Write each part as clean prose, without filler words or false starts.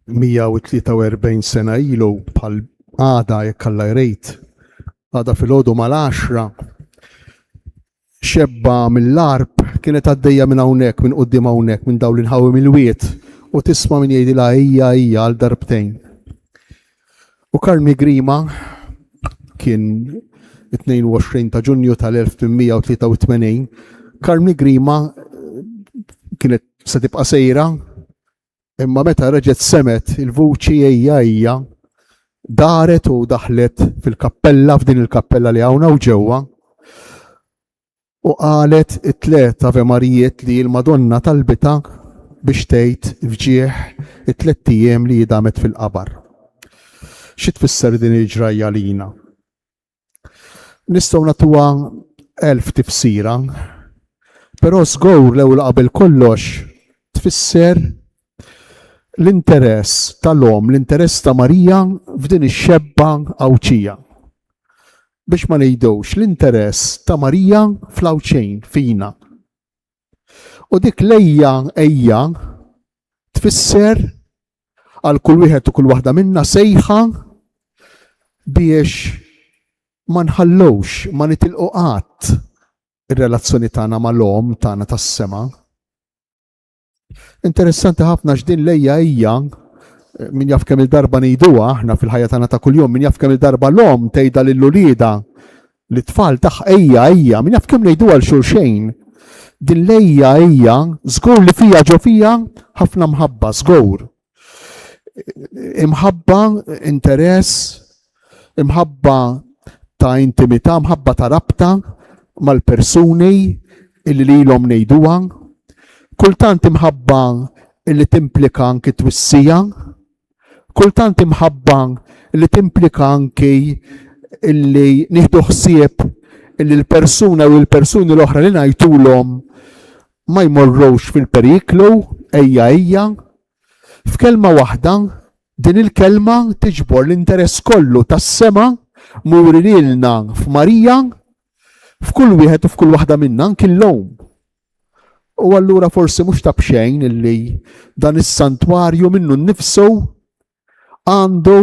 143 sena ilu bħal għada jekk Alla jrid, għada filgħodu mal-għaxra, xebba mill-arb kienet għaddejja minn hawnhekk, minn quddiem hawnhekk, minn dawn l-inħawi mill-wied, u tisma' min jgħidilha ejja ejja għal darbtejn. U Karmi Grima kien 22 ta' Ġunju tal-1883, Karmi Grima kienet se tibqa' sejra, imma meta reġgħet semet il-vuċi ejja ejja, daret u daħlet fil-kappella, f'din il-kappella li hawn hawn ġewwa, u qalet it-tlet Ave Marijiet li l-Madonna talbitha biex tgħid f'ġieħ it-tlett ijiem li hi damet fil-qabar. Xi tfisser din il-ġrajja għalina? Nistgħu nagħtuha elf tifsira, però żgur l-ewwel qabel kollox tfisser l-interess tal-omm, l-interess ta' Marija f'din ix-xebba Għawdxija. Biex ma ngħidux l-interess ta' Marija fl-Għawdxin, fina. U dik l-ejja ejja tfisser għal kull wieħed u kull waħda minna sejħa biex ma nħallux, ma nitilqu qatt ir-relazzjoni tagħna mal-omm tagħna tas-sema. Interessanti ħafna x'din lejja hija min jaf kemm il-darba ngħiduha aħna fil-ħajja tagħna ta' kuljum, min jaf kemm il-darba l-omm tgħidha lil uliedha li tfal tagħha ejja ejja, min jaf kemm ngħiduha l xulxejn. Din lejja ejja żgur li fija ġo fija ħafna mħabba, żgur. Imħabba, interess, imħabba ta' intimità, mħabba ta' rabta mal-persuni illi lilhom ngħiduha. Kultant imħabba illi timplika anki twissija, kultant imħabba li timplika anki illi nieħdu ħsieb illi l-persuna u l-persuni l-oħra li ngħidulhom ma jmorrux fil-periklu, ejja ejja. F'kelma waħda, din il-kelma tiġbor l-interess kollu tas-sema muri lilna f'Marija, f'kull wieħed u f'kull waħda minna anki llum. U allura forsi mhux ta' b'xejn illi dan is-santwarju minnu nnifsu għandu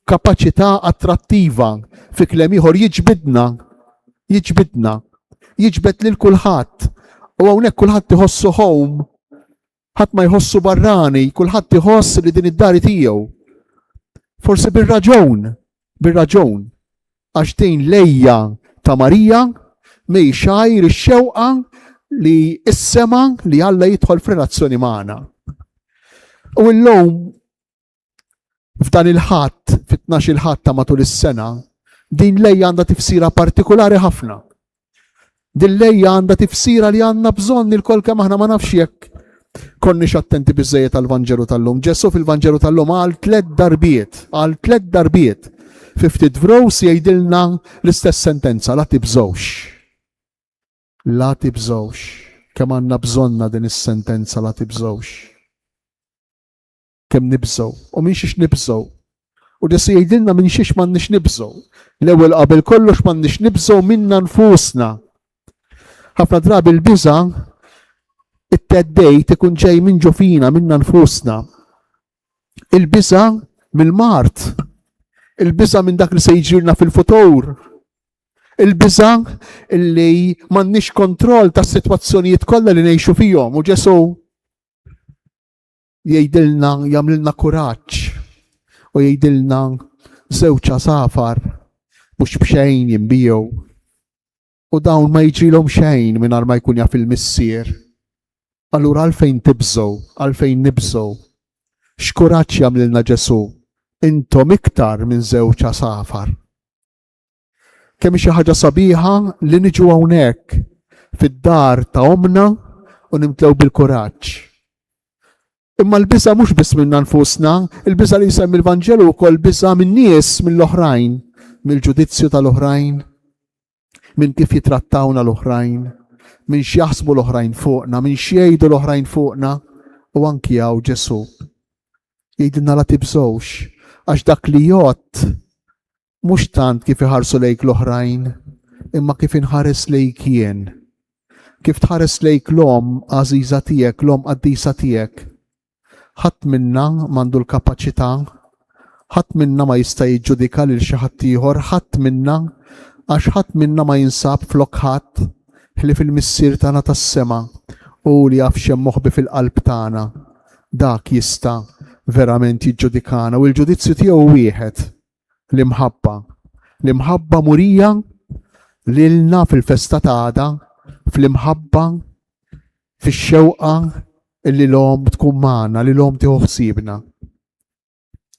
kapaċità attrattiva fi kliem ieħor jiġbidna, jiġbidna, jiġbed lil kulħadd. U hawnhekk kulħadd iħossu home, ħadd ma jħossu barrani, kulħadd iħoss li din id-dar tiegħu. Forsi bir-raġun, bir-raġun, għax din lejja ta' Marija mhix għajr ix-xewqa li s-sema li Alla jidħol f'relazzjoni magħna. U llum f'dan il-ħadd, fit-12 il-ħadd ta' matul is-sena, din lejja għandha tifsira partikolari ħafna. Din lejja għandha tifsira li għandna bżonn il-kol kemm aħna ma nafx jekk konniex attenti biżejjed għall-Vanġelu tal-lum. Ġesu fil-Vanġelu tal-lum għal tliet darbiet, għal tliet darbiet, fi ftit vrous jgħidilna l-istess sentenza, la tibżgħux. La tibżgħux. Kemm għandna bżonna din is-sentenza la tibżgħux. Kemm nibżgħu u minn xiex nibżgħu. U Ġesù jgħidilna minn xiex m'għandniex nibżgħu. L-ewwel qabel kollox m'għandniex nibżgħu minna nfusna. Ħafna drabi l-biża' it-teddejt ikun ġej minn ġo fina minna nfusna. Il-biża' mill-mart, il-biża' minn dak li se jiġrilna fil-futur, il-biża' li m'għandniex kontroll tas-sitwazzjonijiet kollha li ngħixu fihom u Ġesù jgħidilna, jagħmlilna kuraġġ u jgħidilna żewġ għasafar mhux b'xejn jinbiegħu. U dawn ma jiġrilhom xejn mingħajr ma jkun jaf il-missier. Allura għalfejn tibżgħu, għalfejn nibżgħu? X'kuraġġ jagħmlilna Ġesù? Intom iktar minn żewġ għasafar. Kemm xi ħaġa sabiħa li niġu hawnhekk fid-dar ta' omna u nimtlew bil-kuraġġ. Imma l-biża' mhux biss minna nfusna, il-biża' li jsemmi l-Vanġelu wkoll biża' min-nies, mill-oħrajn, mill-ġudizzju tal-oħrajn, minn kif jitrattawna l-oħrajn, minn x'jaħsbu l-oħrajn fuqna, minn x'jgħidu l-oħrajn fuqna, u anki hawn Ġesù. Jgħidilna la tibżgħux, għax dak li jgħodd Mhux tant kif iħarsu lejk l-oħrajn, imma kif inħares lejk jien. Kif tħares lejk l-omm għażiża tiegħek, l-omm qaddisa tiegħek. Ħadd minna m'għandu l-kapaċità, ħadd minna ma jista' jiġġudika lil xi ħadd ieħor, ħadd minna, għax ħadd minna ma jinsab flok ħadd ħlief il-Missier tagħna tas-sema, hu li jaf x'hemm moħbi fil-qalb tagħna. Dak jista' verament jiġġudikana u l-ġudizzju tiegħu wieħed, l-imħabba. L-imħabba murija lilna fil-festa ta' għada, fl-imħabba, fix-xewqa illi l-omm tkun magħna, li l-omm tieħu ħsiebna.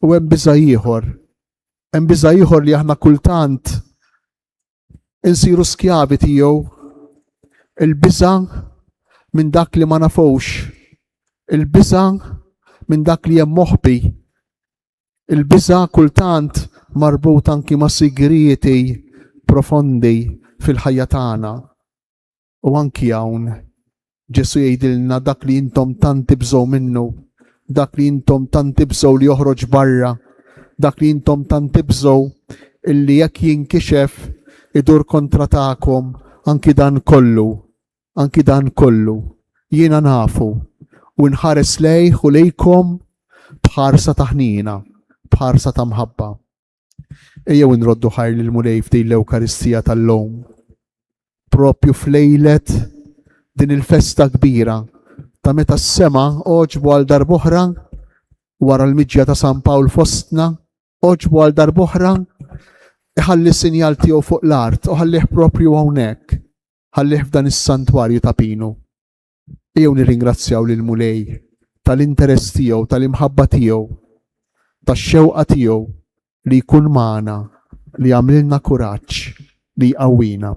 U hemm biża' ieħor, hemm biża' ieħor li aħna kultant insiru skjavi tiegħu, il-biża' minn dak li ma nafux, il-biża' minn dak li hemm moħbi, il-biża' kultant marbut anki ma' sigrieti profondi fil-ħajja tagħna. U anki hawn Ġesù jgħidilna dak li intom tant tibżgħu minnu, dak li intom tant tibżgħu li joħroġ barra, dak li intom tant tibżgħu illi jekk jinkixef idur kontra tagħkom, anki dan kollu, anki dan kollu, jiena nafu u nħares lejh u lejkom b'ħarsa ta' ħniena, b'ħarsa ta' mħabba. Ejjew inroddu ħajr lill-Mulej f'din l-Ewkaristija tal-lum. Propju f'lejlet din il-festa kbira ta' meta s-sema għoġbu għal darb'oħra wara l-miġja ta' San Pawl fostna, għoġbu għal darb'oħra iħalli sinjal tiegħu fuq l-art u ħallih propju hawnhekk, ħallih f'dan is-santwarju ta' Pinu. Ejjew nirringrazzjaw lill-Mulej tal-interess tiegħu, tal-imħabba tiegħu, tax-xewqa tiegħu li jkun magħna, li jagħmlilna kuraġġ, li jqawwina.